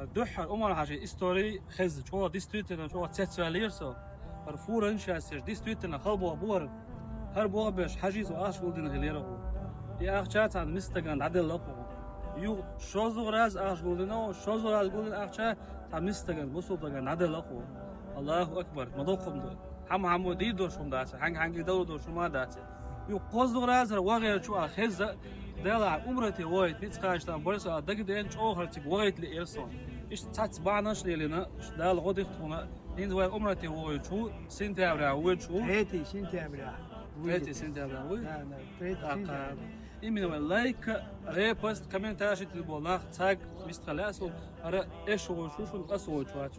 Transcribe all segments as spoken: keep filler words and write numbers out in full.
Дуьххьара Умар-Хьажин истори хеза, чӀогӀа действительно, чӀогӀа цецваьллера со. ХӀара фуран шаьссеш действительно хала боху бу хӀара. ХӀара боху беш Хьажи со ахча гулдина хилера хӀу. И ахча цхьана мистаган дӀаделла кху. Юха шозлагӀа раз ахча гулдина, шозлагӀа раз гулдина ахча цхьана мистаган, бусултаган дӀаделла кху. Аллаху акбар, ма доккхум ду. Хьама-хьама дийр долуш хӀума дац, хьанга-хьанга далур долуш хӀума дац. Юха кхозлагӀа раз хӀара вагӀерчу а хеза, Делахь умрате вогӀийта ницкъ кхача там барса а дагадеана чӀогӀа хӀара цига вогӀийта лиира суна. Иштта цхьацца бахьанаш а лелийна, Дала гӀо дихта хьуна, хӀинца вай умрате вогӀуьйтуш ву, сентября вуьйцуш ву. Третий сентября. Третий сентября вуй? Да, да, третий сентября. Именно вай лайк, репост, комментарий дина болу нах цхьаьг вистхила лаьа суна, хӀара эш вогӀуш ву шуна, ас вогӀуьйтуш вац.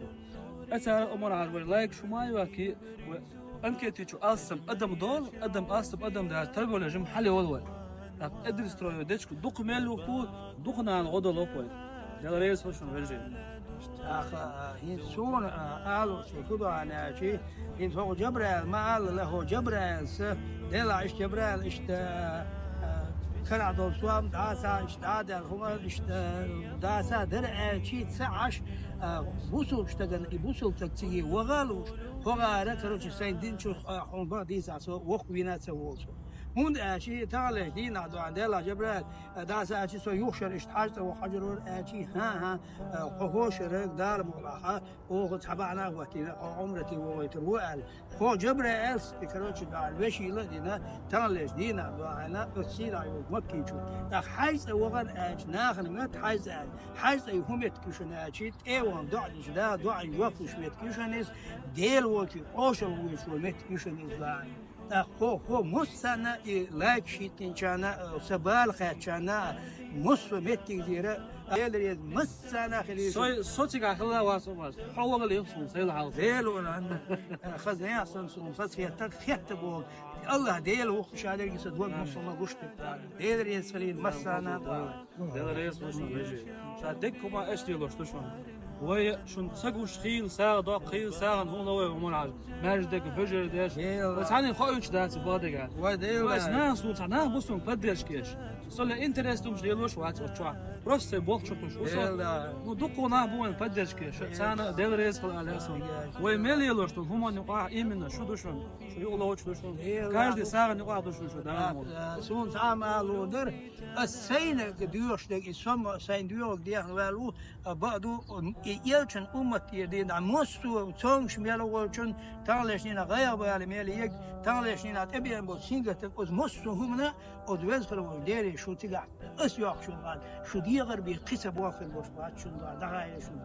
Ацара Умар-Хьажа вай лайк шу ма йоьхкий, вай анкетичу алссам адам долу, адам алссам адам даьлча торговля жима хьалайолу вай. ТӀаккха Эдирстрой дечку дукха мел юхту, дукха нана гӀо долу вай. Дела реза хуьлу шуна, вежарий. ТӀаккха, а, хӀинца суна, а, алу шу хӀу ду аьлчи, хӀинца хӀокху Джабраил ма алла, хӀо Джабраил са, Делахь иштта Джабраил иштта, а, карахь долу сом дӀаса, иштта дӀа а даьлла, хӀума иштта дӀаса дара аьлчи, ца Ӏаш, а, бусулба стагана, и бусулба стаг циге ваха а лууш, хӀо гӀара, короче, сайн дин чу, а, хьуна бан дийца со, воккха вина ца волу со. ХӀунда аьлча, таханлерчу дийнахь дуьхьал Делахь Джабраил, а, дӀаса аьлчи, со юхшара иштта хьаьж цӀа ваха хьажур вара аьлчи, хӀан-хӀа, а, хьо хӀошара Дала мукъалахь, оха цхьа бахьана а хӀоттийна, хьо Ӏумрате вогӀуьйтур ву аьлла. Хьо Джабраилс, и, короче, дуьхьал вешийла а дина, таханлерчу дийнахь дуьхьал, оцу Сийна йолу Маккичу. ТӀаккха хьаьж цӀа вахана аьлча, нахана моьтту хьаьж цӀа аьлла. Хьаьж цӀа хӀун меттиг ю шуна аьлчи, тӀе а вахана доӀа дича, да, доӀа йохуш меттиг ю шуна иза, Дела волчу къошалла вуьйцуш волу меттиг ю шуна иза, да. ТӀаккха хьо, хьо массарна и лайк шийтинчарна, э, сан бала кхаьччарна, массо меттиг дийра, Дела реза массарна хилийша. Со, со цигахь хилла вац, Умар. Хьо вахале суна, сайла хьалха. Дела вара, э, хаза нехан санна суна, хаза хетта, хетта боху. Аллах Дела ву ша дерриге сан дог муссума гуш дерг. Дела реза хилийла массарна. Дела реза ву шуна, вежарий. Ша дерриг хӀума аш лелош ду шуна. Вай шуна ца гуш хийла сагӀа доккху, хийла сагӀана хӀума ло вай, Умар-Хьажа. Маьрша дерг бежар деш. Дела. Вай цхьаьна хоуьйтуш дац бадига. Вай Дела. Вай нах суна цхьа нах бу суна поддержка еш. Со ле интерес думаш лелош вац оцу чохь. Просто сайн болх чу кхуьш ву со. Дела. Ну, дуккха нах бу вайн поддержка еш. Царна Дела реза хила аьлла суна. Вай мел лелош ду хӀуманна юкъахь именно шу ду шуна. Шу юкъа лоцуш ду шуна. Дела. Каждый сагӀана юкъахь ду шуна шу, Дала мукъ. Суна цхьа а ма лур дара. Ас сайна доьхуш дерг, и со ма, сайн доьхург дехна ваьлла ву, а, баа ду, и элчан уммат тӀера дийна, массо а цомгуш мел волчун, таханлерчу дийнахь гӀайгӀа бала мел ег, таханлерчу дийнахь тӀебеана болу сингаттам, оцу массо а хӀумана, оцу веза хила волчу Деле шу цигахь, ас йоккхуш ву ван, шу дегӀар бен кхин ца бохур болуш вац шуна, дӀахаийла шуна.